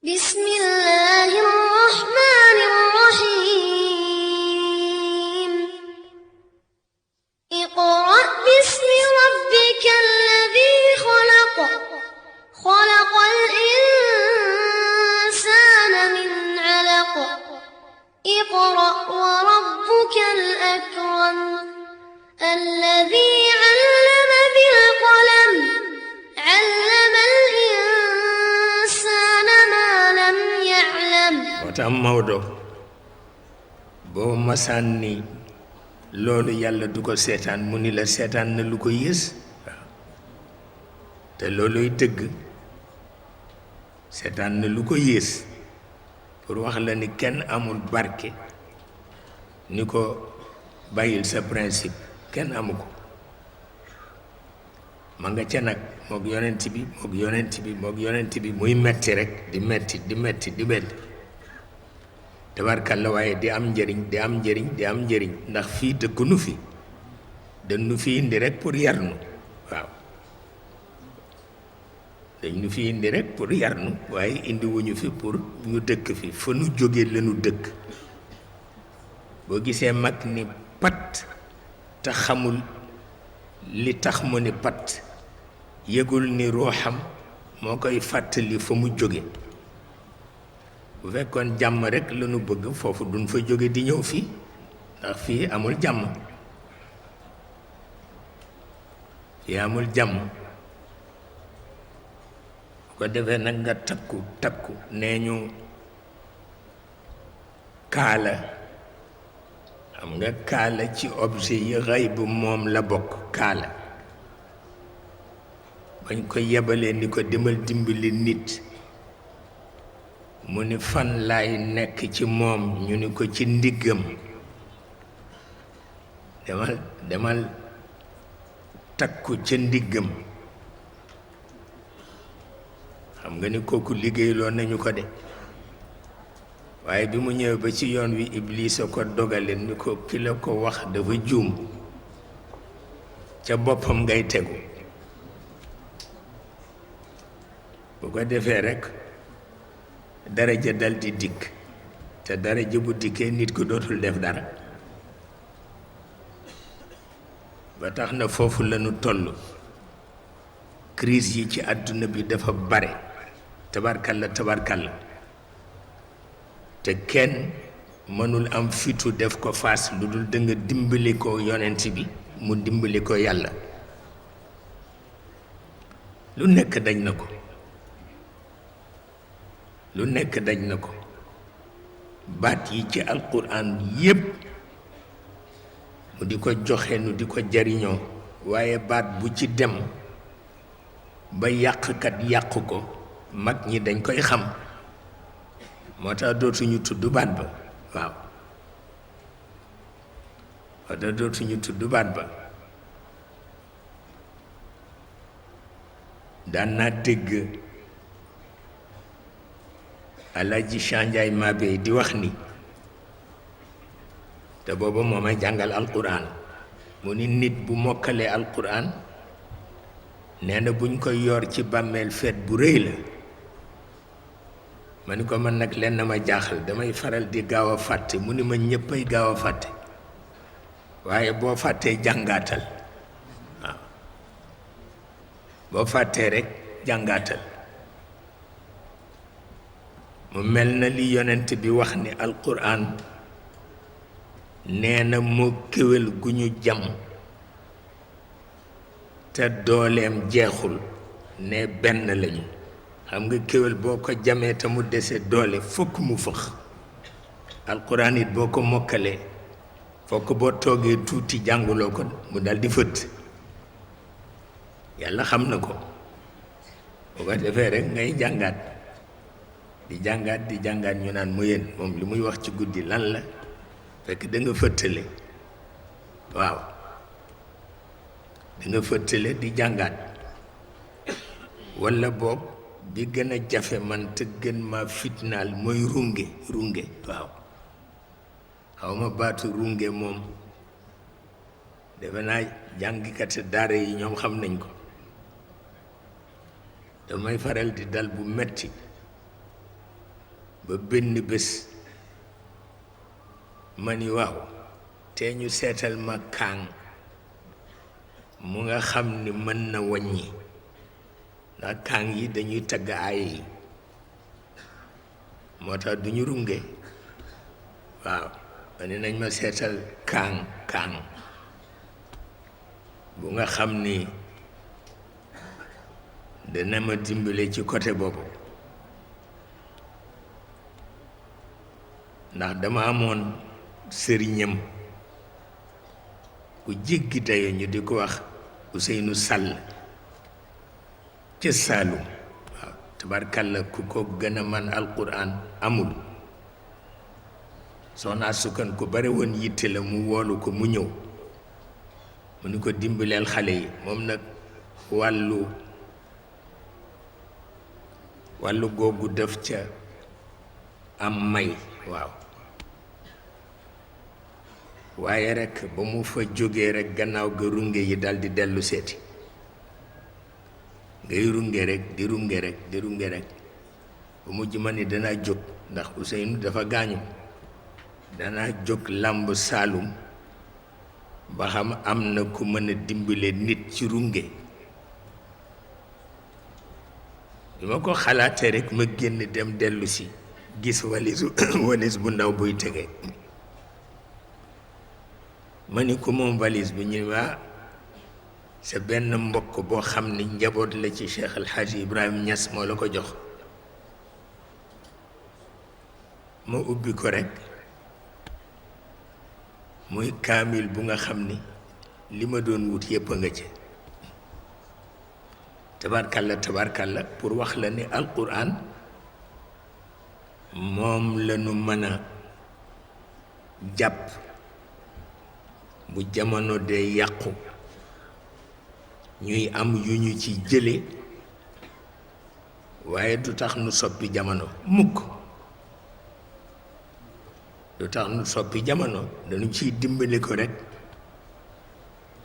بسم الله الرحمن الرحيم اقرأ باسم ربك الذي خلق خلق الإنسان من علق اقرأ وربك الأكرم الذي علم بالقلم علم الإنسان ما لم يعلم wata Maodo boo masaan ni loolu yàlla du ko seetaan mu ni la seetaan na lu ko yées waaw te looluy dëgg seetaan na lu ko yées pour wax la ni kenn amul barke ni ko bàyyil sa principe kenn amu ko ma nga ca nag moog yonent bi muy metti rek di metti tabarkalla waaye di am njëriñ ndax fii dëkkunu fi dañu fi indi rek pour yarnu waaw dañu fi indi rek pour yarnu waaye indi wuñu fi pour ñu dëkk fi fa nu jóge lañu dëkk boo gisee mag ni pat te xamul li tax mu ni pat yëgul ni ruuxam moo koy fàttali fa mu jóge bu fekkoon jàmm rek lañu bëgg foofu duñ fa jóge di ñëw fii ndax fii amul jàmm bu ko defee nag nga takku nee ñu kaala xam nga kaala ci objet yi xëy bu moom la bokk kaala bañ ko yebalee ni ko demal dimbali nit mu ni fan laay nekk ci moom ñu ni ko ci ndiggam demal takku ca ndiggam xam nga ni kooku liggéeyloo nañu ko de waaye bi mu ñëwee ba ci yoon wi Iblis a ko dogale ni ko ki la ko wax dafa juum ca boppam ngay tegu bu ko defee rekk daraja dal di dikk te daraja bu dikkee nit ko dootul def dara ba tax na foofu lañu toll crise yi ci àdduna bi dafa bare tabarkalla te kenn mënul am fitu def ko faas lu dul danga dimbali ko yonent bi mu dimbali ko yàlla lu nekk daj na ko baat yi ci alquran yépp mu di ko joxe nu di ko jariñoo waaye baat bu ci dem ba yàqkat yàq ko mag ñi dañ koy xam moo tax dootuñu tudd baat ba waaw moo tax dootuñu tudd baat ba daan naa dégg Alaaji Chanjaay Mabey di wax ni te booba moo may jàngal alquran mu ni nit bu mokkalee alquran nee na buñ koy yor ci bàmmeel feet bu rëy la ma ni ko man nag lenn ma jaaxal damay faral di gaaw a fàtte mu ni ma ñëppay gaaw a fàtte waaye boo fàttee jàngaatal waaw boo fàttee rekk jàngaatal mu mel na li yonent bi wax ni alquran nee na moo kéwél gu ñu jam te dooleem jeexul ne benn lañu xam nga kéwél boo ko jamee te mu dese doole fokk mu fëx alquran it boo ko mokkalee fokk boo toogee tuuti jànguloo ko mu daldi fëtt yàlla xam na ko boo ko defee rekk ngay jàngaat di jàngaat ñu naan mu yéen moom li muy wax ci guddi lan la fekk da nga fëttale waaw da nga fëttale di jàngaat walla boog bi gën a jafe man te gën ma fitnaal mooy runge waaw xaw ma baatu runge moom defe naa jàngkat daara yi ñoom xam nañ ko damay faral di dal bu metti ba benn bés ma ni waaw te ñu seetal ma kaang mu nga xam ni mën na wàññi ndax kaang yi dañuy tagg aay yi moo tax duñu runge waaw ma ni nañ ma seetal kaang bu nga xam ni dana ma dimbale ci côté boobu ndax dama amoon sëriñam ku jéggi dayo ñu di ko wax Ousseynou Sall ca Saalum waaw tabarkalla ku ko gën a man alquran amul soxnaa sukkan ku bare woon yitte la mu woolu ko mu ñëw mu ni ko dimbaleel xale yi moom nag wàllu googu def ca am may waaw waaye rekk ba mu fa jógee rekk gannaaw ga runge yi daldi dellu seeti ngay runge rekk di runge rekk di runge rekk ba mujj ma ni danaa jóg ndax Ousseynou dafa gaañu danaa jóg làmb Saalum ba xam am na ku mën a dimbale nit ci runge bi ma ko xalaatee rekk ma génn dem dellu si gis walis bu ndaw buy tege ma ni ko moom valise bi ñu waa sa benn mbokk boo xam ni njaboot la ci Cheikh El Hadji Ibrahima Niass moo la ko jox ma ubbi ko rekk muy kaamil bu nga xam ni li ma doon wut yépp a nga ci tabarkalla pour wax la ni alquran moom lañu mën a jàpp bu jamono dee yàqu ñuy am yu ñu ci jële waaye du tax nu soppi jamono mukk du tax nu soppi jamono dañu ciy dimbali ko rekk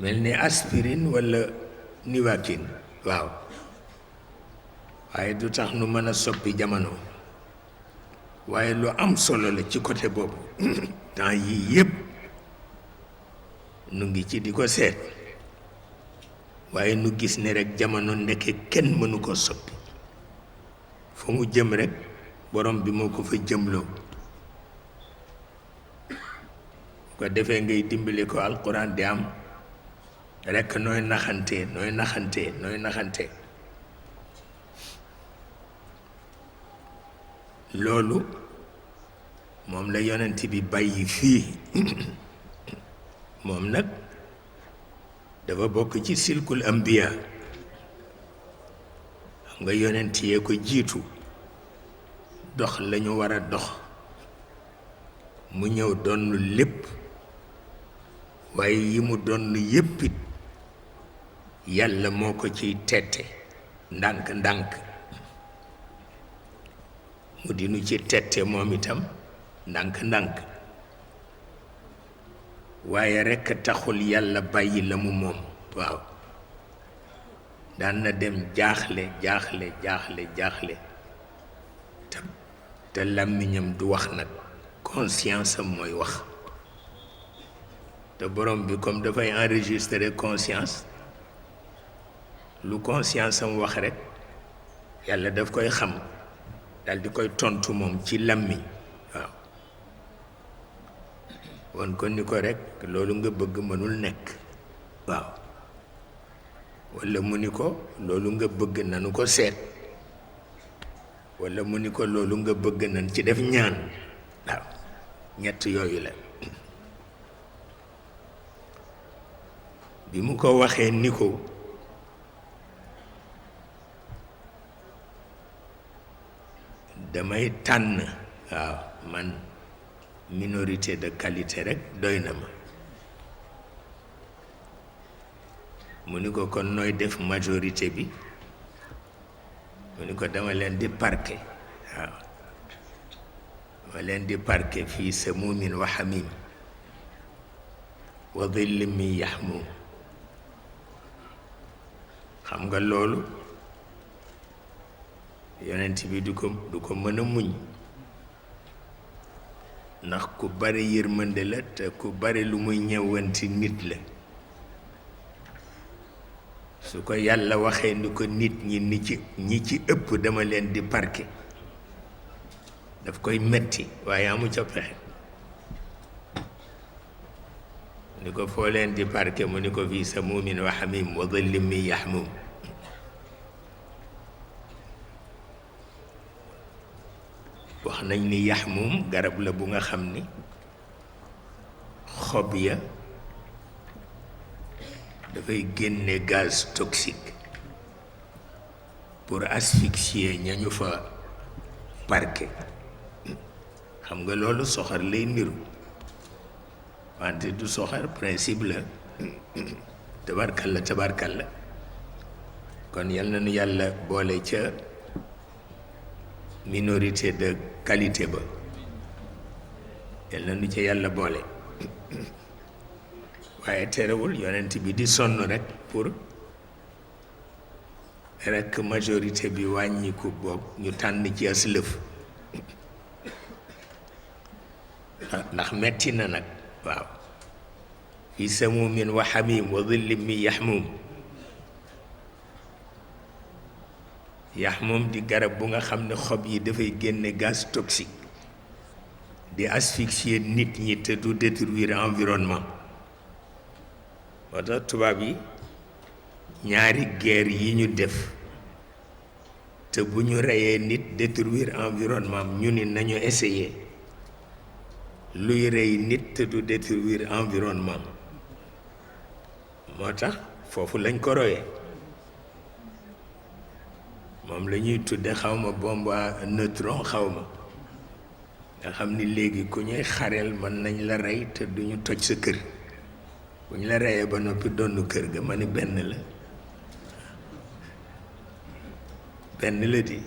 mel ni aspirine walla Nivaquine waaw waaye du tax nu mën a soppi jamono waaye lu am solo la ci côté boobu temps yii yépp nu ngi ci di ko seet waaye nu gis ne rekk jamono ndeke kenn mënu ko soppi fu mu jëm rekk borom bi moo ko fa jëmloo ko defee ngay dimbali ko alquran di am rekk nooy naxante loolu moom la yonent bi bàyyi fii moom nag dafa bokk ci silkul ambiya xam nga yonent yee ko jiitu dox lañu war a dox mu ñëw donn lépp waaye yi mu donn yéppit yàlla moo ko ciy tette ndànk mu dinu ci tette moom itam ndànk waaye rekk taxul yàlla bàyyi la mu moom waaw daan na dem jaaxle te làmmiñam du wax nag conscience am mooy wax te borom bi comme dafay enregistrer conscience lu conscience am wax rekk yàlla daf koy xam dal di koy tontu moom ci làmmiñ waaw won ko ni ko rekk loolu nga bëgg mënul nekk waaw walla mu ni ko loolu nga bëgg nanu ko seet walla mu ni ko loolu nga bëgg nan ci def ñaan waaw ñett yooyu la bi mu ko waxee ni ko damay tànn waaw man minorité de qualité rekk doy na ma mu ni ko kon nooy def majorité bi mu ni ko dama leen di parquer waaw dama leen di parquer fii samuumin wa hamiim wa dhillin min yahmuum xam nga loolu yonent bi du ko mën a muñ ndax ku bare yërmande la te ku bare lu muy ñëwanti nit la su ko yàlla waxee ni ko nit ñi ci ëpp dama leen di parqué daf koy metti waaye amu ca pexe ni ko foo leen di parqué mu ni ko fii samuumin wa hamim wa dhillin min yahmum wax nañ ni yaxmum garab la bu nga xam ni xob ya dafay génne gaz toxique pour asphyxier ñañu fa parqué xam nga loolu soxar lay niru wante du soxar principe la tabarkalla kon yal na nu yàlla boole ca minorité de qualité ba yal na nu ca yàlla boole waaye terewul yonent bi di sonn rek pour rek majorité bi wàññiku boog ñu tànn ci as lëf ndax metti na nag waaw fi samuumin wa hamim wa dhillin min yahmum yaxmum di garab bu nga xam ne xob yi dafay génne gaz toxique di asphyxier nit ñi te du détruire environnement moo tax tubaab yi ñaari guerre yi ñu def te bu ñu reyee nit détruire environnement ñu ni nañu essayer luy rey nit te du détruire environnement moo tax foofu lañ ko royee moom la ñuy tudde xawma bombe à neutron xawma nga xam ni léegi ku ñuy xareel mën nañ la rey te duñu toj sa kër bu ñu la reyee ba noppi donn kër ga ma ni benn la di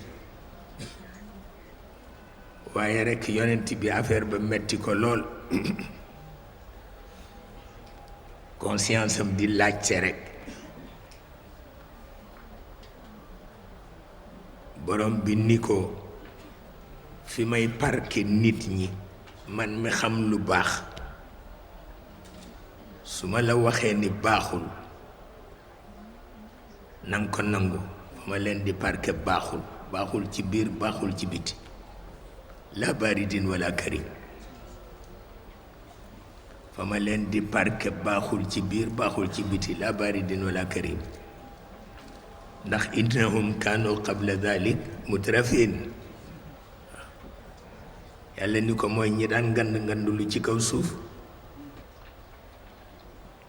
waaye rekk yonent bi affaire ba metti ko lool conscience am di laajte rekk borom bi ni ko fi may parqué nit ñi man mi xam lu baax su ma la waxee ni baaxul nanga ko nangu fa ma leen di parqué baaxul ci biir baaxul ci biti la baridin wala karim fa ma leen di parqué baaxul ci biir baaxul ci biti la baridin wala karim ndax innahum kaanu qabla dalik mutrafin yàlla ni ko mooy ñi daan ngand lu ci kaw suuf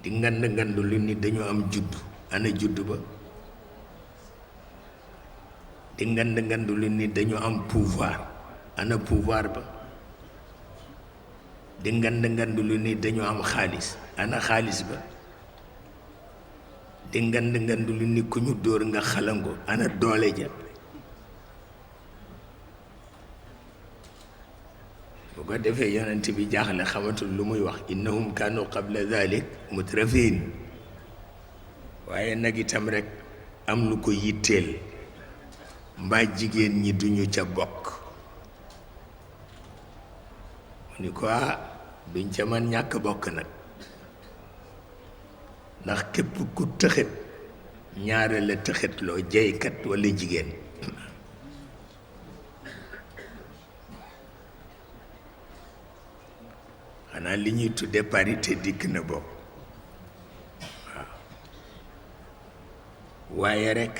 di ngand lu ni dañu am judd ana judd ba di ngand lu ni dañu am pouvoir ana pouvoir ba di ngand lu ni dañu am xaalis ana xaalis ba di ngand lu ni ku ñu dóor nga xalango ana doole ja bu ko defee yonent bi jaaxle xamatul lu muy wax innahum kaanu qabla dhalik mutrafin waaye nag itam rek am lu ko yitteel mbaa jigéen ñi duñu ca bokk mu ni ko duñ ca man ñàkk bokk nag ndax képp ku tëxët ñaare la tëxët loo jeykat walla jigéen xanaa li ñuy tudde parité dikk na bopp waaw waaye rekk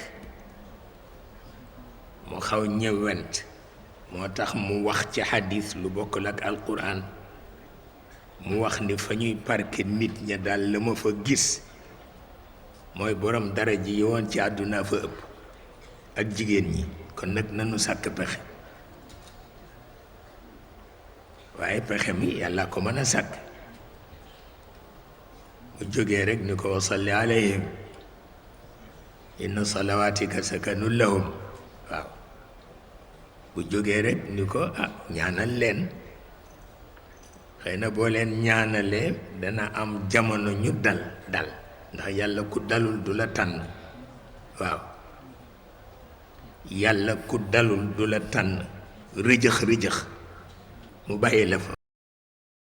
mu xaw ñëwent moo tax mu wax ci xadis lu bokkul ak alquran mu wax ni fa ñuy parqué nit ña daal la ma fa gis mooy borom dara ji yi woon ci àdduna fa ëpp ak jigéen ñi kon nag nanu sàkk pexe waaye pexe mi yàlla ko mën a sàkk mu jógee rek ni ko wasalli alayhim inna salawatika sakanun lahum waaw bu jógee rek ni ko ñaanal leen xëy na boo leen ñaanalee dana am jamono ñu dal ndax yàlla ku dalul du la tànn waaw yàlla ku dalul du la tànn rëjëx mu bàyyi la fa